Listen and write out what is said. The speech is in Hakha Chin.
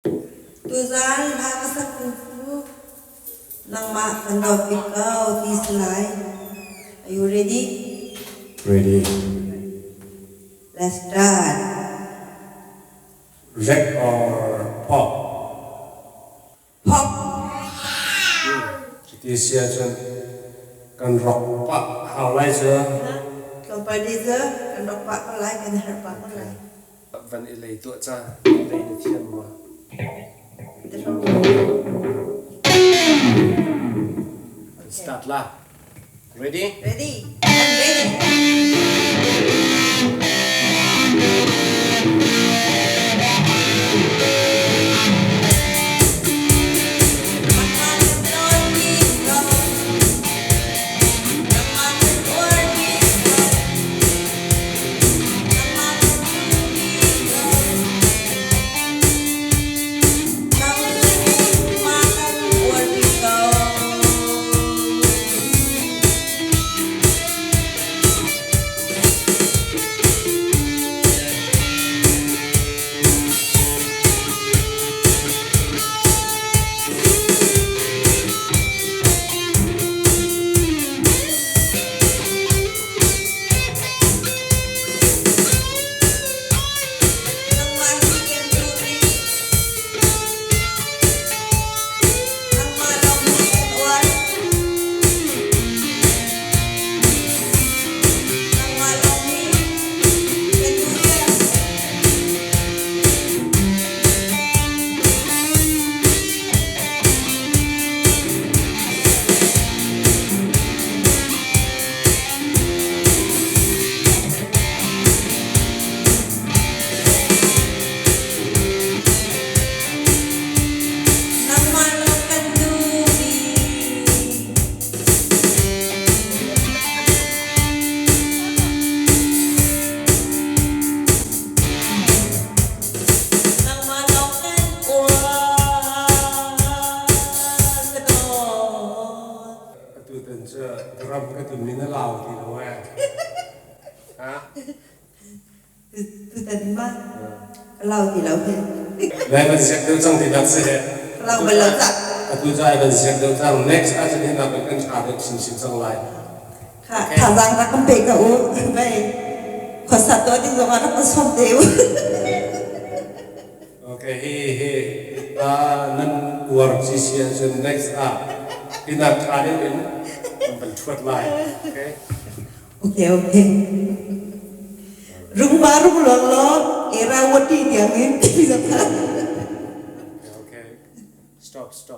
Tuzaan hla ka sak ning cu nangmah kan dawt bik ko ti si lai. Are you ready? Ready. Let's start. Rap or pop? Pop. Cuti si ahcun kan rock pah hau lai cu. Tlawmpal te cu kan rock pah ko lai, kan herh pah ko lai. Van i lei tuah ca, lei na thiam ma? Start la. Ready? Ready. I'm ready. Nangmah lawng kan duhmi. Nangmah lawng kan uar ka dawt. Atu tan cu drum ka tum in a lau ti lo eh. Ha? Tutan ma ka lau ti lo hi. Lai van siak deuh cang ti nak si he. Ka lau bal lo cah. Atu ca ai van siak deuh cang. Next ahcun hi nak kan ṭha deuh chinchin cang lai. Kha thazaang rak kan pe ka u. Bai khuasa tuah ding zong ah rak kan sawm te u. Okay, hi hi nan uar ci si ahcun next ah hi nak ṭha deuh in kan van ṭhuat lai. Okay. Okay, okay. Rung ba rung luang law era wati tiang in. Okay, stop, stop.